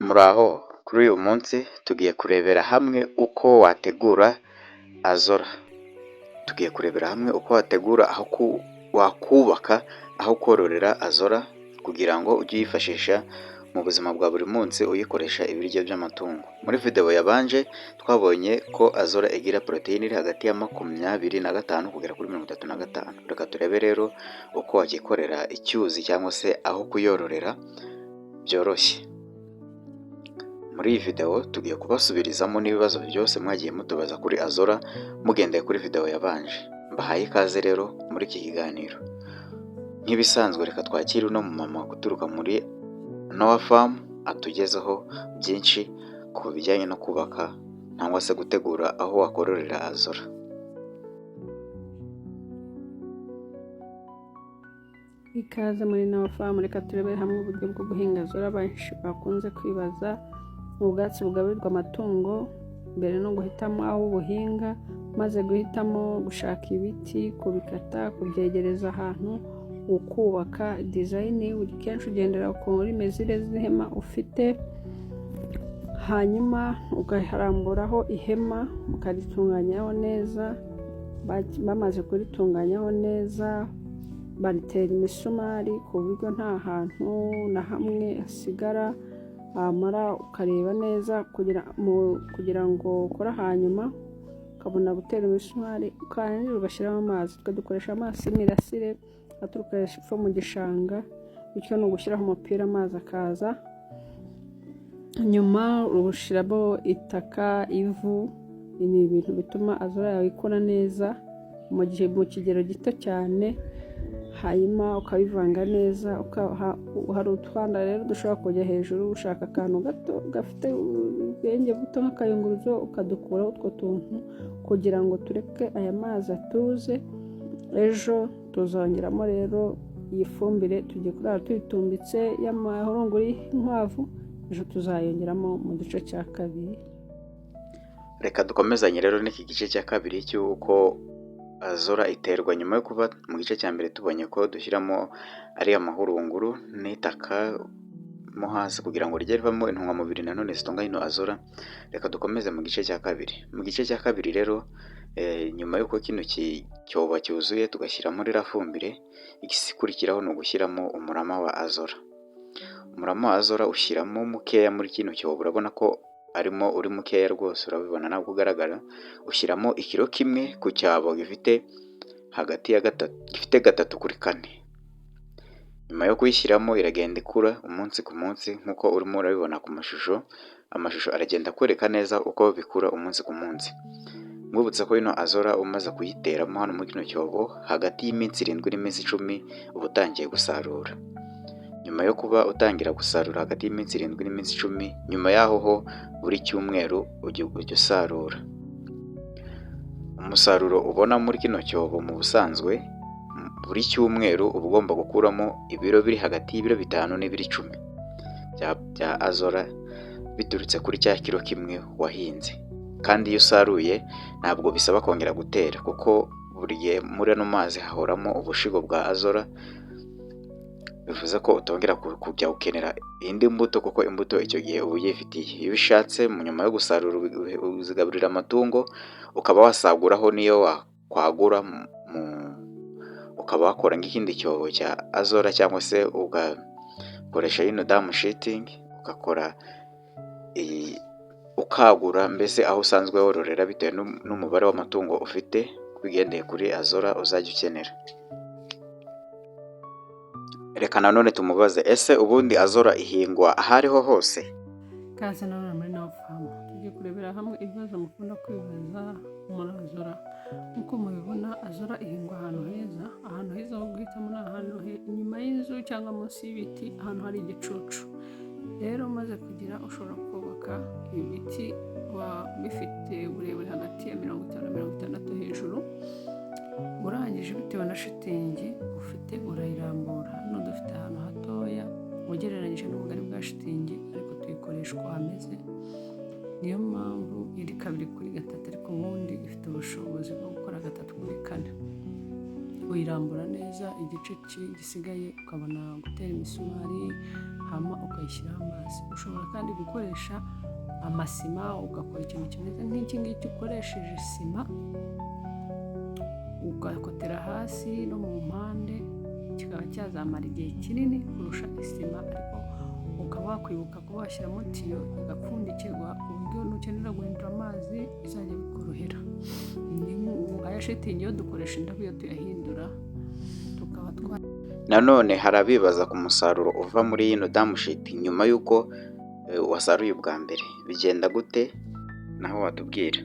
Muraho, kuri uyu munsi tugiye kurebera hamwe uko wategura azolla. Tugiye kurebera hamwe uko wategura aho wakubaka aho kororera azolla kugira ngo ujye uyifashisha mu buzima bwa buri munsi uyikoresha ibiryo by'amatungo. Muri video yabanje twabonye ko azolla igira poroteyine iri hagati ya 25 kugera kuri 35. Reka turebe rero uko wakikorera icyuzi cyangwa se aho kuyororera byoroshye. Muri iyi video tugiye kubasubirizamo n'ibibazo byose mwagiye mutubaza kuri azolla mugendeye kuri video yabanje. Mbahaye ikaze rero muri iki kiganiro. Nk'ibisanzwe reka twakire uno mumama guturuka muri Noah Farm atugezeho byinshi ku bijyanye no kubaka cyangwa se gutegura aho wakororera azolla. Ikaze muri Noah Farm, reka turebere hamwe uburyo bwo guhinga azolla benshi bakunze kwibaza. Ubwatsi bugaburirwa amatungo mbere no guhitamo aho ubuhinga, maze guhitamo gushaka ibiti, kubikata, kubyegereza ahantu, ukubaka design. Kenshi ugendera kuri mesure z'ihema ufite, hanyuma ukaramburaho ihema ukaritunganyaho neza. Bamaze kuritunganyaho neza baritera imisumari ku buryo nta hantu na hamwe hasigara, wamara ukareba neza kugira ngo ukore, hanyuma ukabona gutera imisumari, ukarangiza ugashyiramo amazi. Twe dukoresha amazi y'imirasire aturuka epfo mu gishanga, bityo ni ugushyiraho umupira amazi akaza. Nyuma ushyiramo itaka, ivu, ni ibintu bituma azolla yawe ikura neza mu gihe mu kigero gito cyane. Hanyuma ukabivanga neza. Hari utwanda rero dushobora kujya hejuru, ushaka akantu gato gafite ubwenge buto nk'akayunguruzo ukadukuraho utwo tuntu kugira ngo tureke aya mazi atuze. Ejo tuzongeramo rero iyi fumbire tugiye kurara tuyitumbitse y'amahurunguru y'inkwavu, ejo tuzayongeramo mu gice cya kabiri. Reka dukomezanye rero n'iki gice cya kabiri cy'uko azolla iterwa. Nyuma yo kuba mu gice cya mbere tubonye ko dushyiramo ariya mahurunguru n'itaka mo hasi kugira ngo rijye rivamo intungamubiri nanone zitunga ino azolla, reka dukomeze mu gice cya kabiri. Mu gice cya kabiri rero, nyuma y'uko kino cyobo cyuzuye tugashyiramo ririya fumbire, igikurikiraho ni ugushyiramo umurama wa azolla. Umurama wa azolla ushyiramo mukeya muri kino cyobo, urabona ko arimo uri mukeya rwose, urabibona ntabwo ugaragara. Ushyiramo ikiro kimwe ku cyabo gifite hagati ya gatatu, gifite 3 kuri 4. Nyuma yo kuyishyiramo iragenda ikura umunsi ku munsi nk'uko urimo urabibona ku mashusho. Amashusho aragenda akwereka neza uko bikura umunsi ku munsi. Mwibutsa ko ino azolla umaze kuyiteramo hano muri kino cyobo, hagati y'iminsi 7 n'iminsi 10 uba utangiye gusarura. Nyuma yo kuba utangira gusarura hagati y'iminsi 7 n'iminsi 10, nyuma yaho ho buri cyumweru ujya usarura. Umusaruro ubona muri kino cyobo mu busanzwe buri cyumweru uba ugomba gukuramo ibiro biri hagati y'ibiro 5 n'ibiro 10 bya azolla biturutse kuri cya kiro kimwe wahinze. Kandi iyo usaruye ntabwo bisaba kongera gutera, kuko buri gihe muri ano mazi hahoramo ubushigo bwa azolla, bivuze ko utongera kujya gukenera indi mbuto kuko imbuto icyo gihe uba uyifitiye. Iyo ubishatse nyuma yo gusarura uzigaburira amatungo, ukaba wasaguraho n'iyo wakwagura, ukaba wakora nk'ikindi cyobo cya azolla cyangwa se ugakoresha ino dam sheeting, ugakora ukagura mbese aho usanzwe wororera bitewe n'umubare w'amatungo ufite, bigendeye kuri azolla uzajya ukenera. Reka nanone tumubaze, ese ubundi azolla ihingwa aho ariho hose? Ikaze nanone muri Noah Farm, tugiye kurebera hamwe ibibazo mukunda kwibaza muri azolla. Nk'uko mubibona, azolla ihingwa ahantu heza. Ahantu heza ho guhitamo ni ahantu inyuma y'inzu cyangwa munsi y'ibiti, ahantu hari igicucu. Rero umaze kugira, ushobora kubaka ibi biti bifite uburebure hagati ya 50 na 60 hejuru. Urangije, bitewe na shitingi ufite urayirambura. Hano dufite ahantu hatoya ugereranyije n'ubugari bwa shitingi, ariko tuyikoresha uko hameze, niyo mpamvu iri 2 kuri 3, ariko ubundi ifite ubushobozi bwo gukora 3 kuri 4. Uyirambura neza, igice gisigaye ukabona gutera imisumari, hama ukayishyiraho amazi. Ushobora kandi gukoresha amasima, ugakora ikintu kimeze nk'iki ngiki ukoresheje sima, ugakotera hasi no mu mpande, kikaba cyazamara igihe kinini kurusha isima, ariko ukaba wakwibuka kuba washyiramo tiyo igapfundikirwa, ku buryo nukenera guhindura amazi bizajya bikorohera. Aya shitingi yo dukoresha indabo iyo tuyahindura, tukaba twa Nanone hari abibaza ku musaruro uva muri yino dam sheet nyuma y'uko wasaruye ubwa mbere, bigenda gute? Naho watubwira.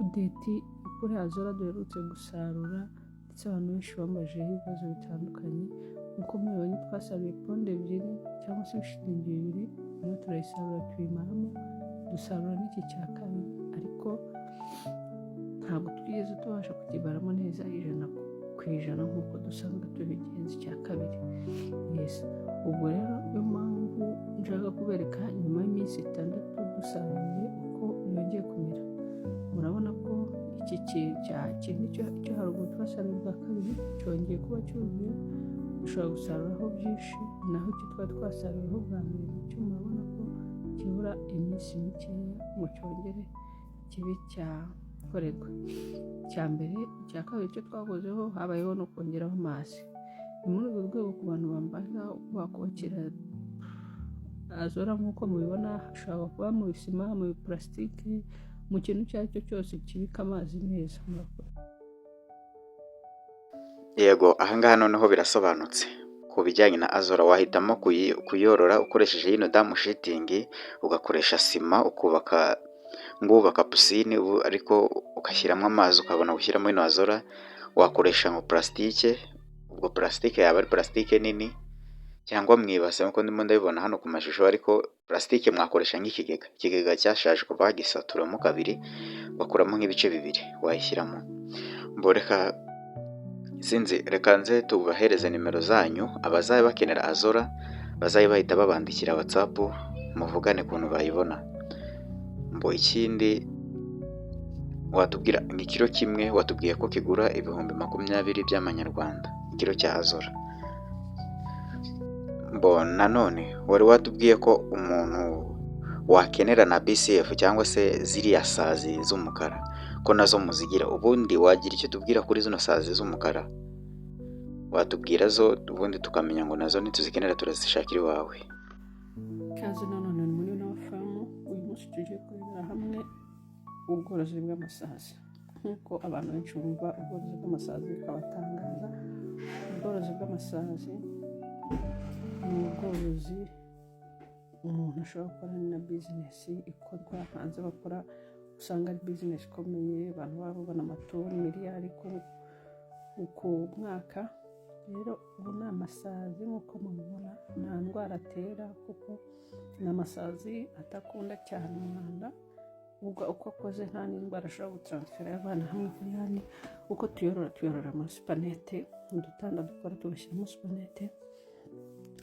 Update kuri azolla duherutse gusarura, ndetse abantu benshi bambajijeho ibibazo bitandukanye. Nk'uko mubibonye, twasaruye pond ebyiri cyangwa se ibishitingi bibiri, imwe turayisarura tuyimaramo, dusarura n'iki cya kabiri, ariko ntabwo twigeze tubasha kukimaramo neza 100% nk'uko dusanzwe tubigenza icya kabiri. Yes. Ubwo rero niyo mpamvu nshaka kubereka nyuma y'iminsi 6 dusaruye uko yongeye kumera. Murabona ko iki kindi cyo haruguru twasaruye bwa kabiri cyongeye kuba cyuzuye, dushobora gusaruraho byinshi, naho icyo twari twasaruyeho bwa mbere nacyo murabona ko kibura iminsi mikeya ngo cyongere kibe cyakorerwa. Icya mbere, icya kabiri icyo twakozeho habayeho no kongeraho amazi. Ni muri urwo rwego ku bantu bambaza uko bakubakira azolla. Nk'uko mubibona, hashobora kuba mu bisima, mu bipulasitike, mu kintu icyo ari cyo cyose kibika amazi neza. Murakoze. Yego, ahangaha noneho birasobanutse ku bijyanye na azolla. Wahitamo kuyorora ukoresheje yino dam sheeting, ugakoresha sima, ukubaka ngubaka pisine ariko ugashyiramo amazi, ukabona gushyiramo ino azolla. Wakoresha nka purasitike, ubwo purasitike yaba ari purasitike nini cyangwa mu ibase nk'uko ndimo ndabibona hano ku mashusho, ariko purasitike mwakoresha nk'ikigega, ikigega cyashaje ukaba wagisaturamo kabiri, ugakuramo nk'ibice bibiri wayishyiramo. Reka sinzi, reka nze tubahereze nimero zanyu, abazaba bakenera azolla bazajye bahita babandikira WhatsApp, muvugane ukuntu bayibona. Mbo ikindi watubwira ni ikiro kimwe watubwiye ko kigura 20,000 by'amanyarwanda, ikiro cya azolla. Mbo nanone wari watubwiye ko umuntu wakenera na BCF cyangwa se ziriya sazi z'umukara ko nazo muzigira. Ubundi wagira icyo tubwira kuri zino sazi z'umukara? Watubwira zo, ubundi tukamenya ngo nazo nituzikenera turazishakira iwawe. Ikaze nanone muri Nowa Farm. Uyu munsi tugiye kurebera hamwe ubworozi bw'amasazi. Nk'uko abantu benshi bumva ubworozi bw'amasazi bikabatangaza, ubworozi bw'amasazi ni ubworozi umuntu ashobora gukora, ni na business ikorwa hanze bakora, usanga ari business ikomeye, abantu baba babona amatoni miliyari ku mwaka. Rero ubu ni amasazi, nk'uko mubibona nta ndwara atera, kuko ni amasazi adakunda cyane umwanda. Ubwo uko akoze nta n'indwara ashobora gutaransifera y'abana hamwe ku yandi. Uko tuyorora, tuyorora muri supanete, udutanda dukora tugashyiramo supanete,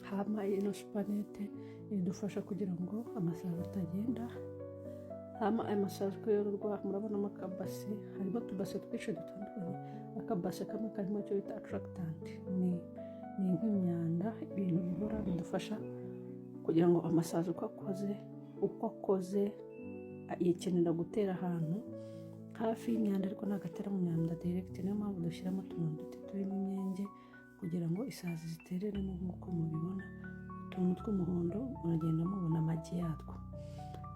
hama ino supanete idufasha kugira ngo amasazi atagenda. Hama aya masazi uko yororwa, murabonamo akabase, harimo utubase twinshi dutandukanye. Akabase kamwe karimo icyo bita attractant, ni nk'imyanda, ibintu bihora bidufasha kugira ngo amasazi uko akoze yikenera gutera ahantu hafi y'imyanda, ariko ntabwo atera mu myanda direct. Niyo mpamvu dushyiramo utuntu duto turimo imyenge kugira ngo isazi zitereremo. Nk'uko mubibona, utuntu tw'umuhondo, muragenda mubona amagi yatwo.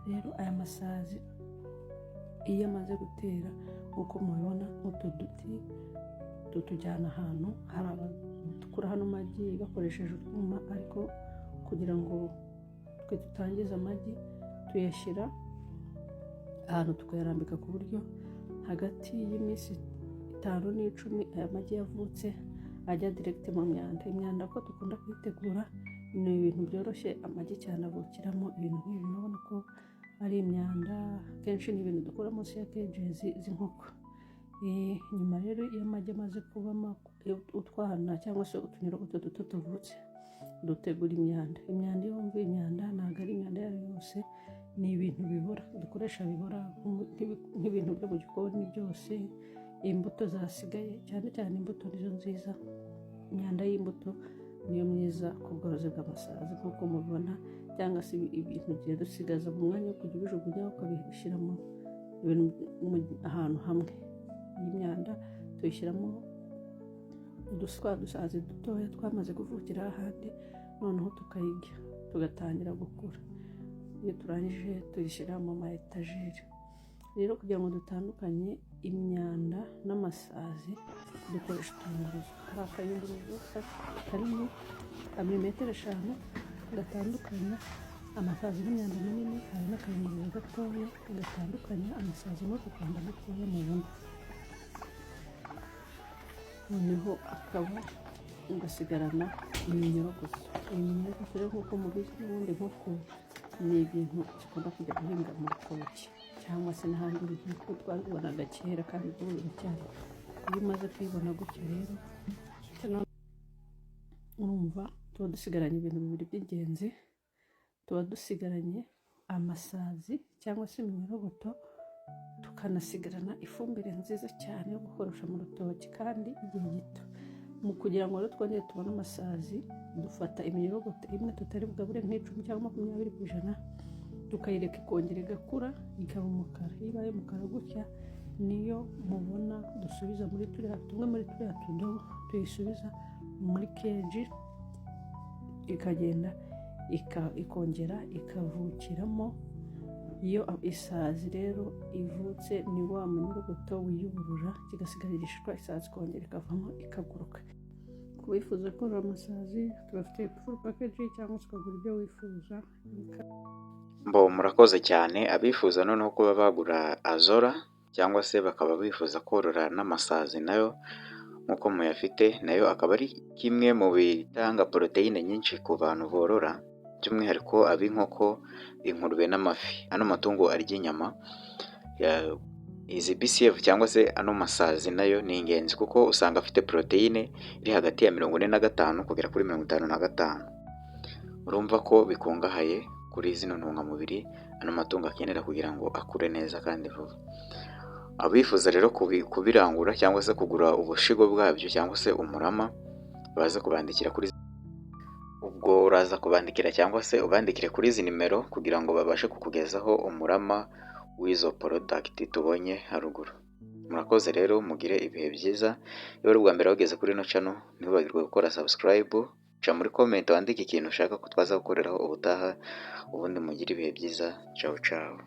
Rero aya masazi iyo amaze gutera, nk'uko mubibona, utu duti tutujyana ahantu hari abadukura hano amagi bakoresheje utwuma, ariko kugira ngo twe tutangiza amagi tuyashyira ahantu tukayarambika, ku buryo hagati y'iminsi 5 n'10 aya magi yavutse ajya direct mu myanda. Imyanda ko dukunda kuyitegura ni ibintu byoroshye, amagi cyane avukiramo ibintu nk'ibi. Murabona ko ari imyanda, kenshi ni ibintu dukura munsi ya cages z'inkoko. Nyuma rero iyo amagi amaze kubamo utwana cyangwa se utunyorogoto duto tuvutse, dutegura imyanda. Imyanda, iyo wumva imyanda, ntabwo ari imyanda iyo ari yo yose, ni ibintu bibora dukoresha, bibora nk'ibintu byo mu gikoni byose. Imbuto zasigaye, cyane cyane imbuto nizo nziza, imyanda y'imbuto niyo myiza ku bworozi bw'amasazi nk'uko mubibona, cyangwa se ibintu ugiye dusigaza mu mwanya wo kujya ubijugunya ukabishyira mu ibintu ahantu hamwe. Iyi myanda tuyishyiramo uduswa dusazi dutoya twamaze kuvukira ahandi, noneho tukayirya tugatangira gukura. Iyo turangije tuyishyira mu ma etajeri. Rero kugira ngo dutandukanye imyanda n'amasazi, dukoresha utuyunguruzo. Hari akayunguruzo karimo milimetero 5 gatandukanya amasazi n'imyanda minini, hari n'akayunguruzo gatoya gatandukanya amasazi n'utu twanda dutoya mubona, noneho akaba ugasigarana iminyorogoto. Iyi minyorogoto rero, nk'uko mubizi n'ubundi, inkoko ni ibintu zikunda kujya guhinga mu rutoki cyangwa se n'ahandi, nk'uko twabibonaga kera kandi ubu biracyari. Iyo umaze kuyibona gutya rero, urumva tuba dusigaranye ibintu bibiri by'ingenzi: tuba dusigaranye amasazi cyangwa se iminyorogoto, tukanasigarana ifumbire nziza cyane yo gukoresha mu rutoki kandi igihe gito. Mu kugira ngo rero twongere tubone amasazi, dufata iminyorogoto imwe tutari bugabure nk'icumi cyangwa 20%, tukayireka ikongera igakura ikaba umukara. Iyo ibaye umukara gutya, niyo mubona dusubiza muri turiya tumwe, muri turiya tudobo, tuyisubiza muri keji, ikagenda ikongera ikavukiramo. Iyo isazi rero ivutse, ni wa munyorogoto wiyuburura, kigasigara igishishwa, isazi ikongera ikavamo ikaguruka. Ku bifuza korora amasazi, tubafite full package cyangwa se ukagura ibyo wifuza. Mbo murakoze cyane. Abifuza noneho kuba bagura azolla cyangwa se bakaba bifuza korora n'amasazi nayo nk'uko muyafite, nayo akaba ari kimwe mu bitanga poroteyine nyinshi ku bantu borora, by'umwihariko ab'inkoko, ingurube n'amafi, ano matungo arya inyama. Izi BCF cyangwa se ano masazi nayo ni ingenzi kuko usanga afite poroteyine iri hagati ya 45 kugera kuri 55. Urumva ko bikungahaye kuri zino ntungamubiri ano matungo akenera kugira ngo akure neza kandi vuba. Abifuza rero kubirangura cyangwa se kugura ubushigo bwabyo cyangwa se umurama, baze kubandikira kuri, ubwo uraza kubandikira cyangwa se ubandikire kuri izi nimero kugira ngo babashe kukugezaho umurama w'izo product tubonye haruguru. Murakoze rero, mugire ibihe byiza. Niba ari ubwa mbere wageze kuri ino channel, ntiwibagirwe gukora subscribe, ca muri comment wandike ikintu ushaka ko twaza gukoreraho ubutaha, ubundi mugire ibihe byiza. Ciao ciao.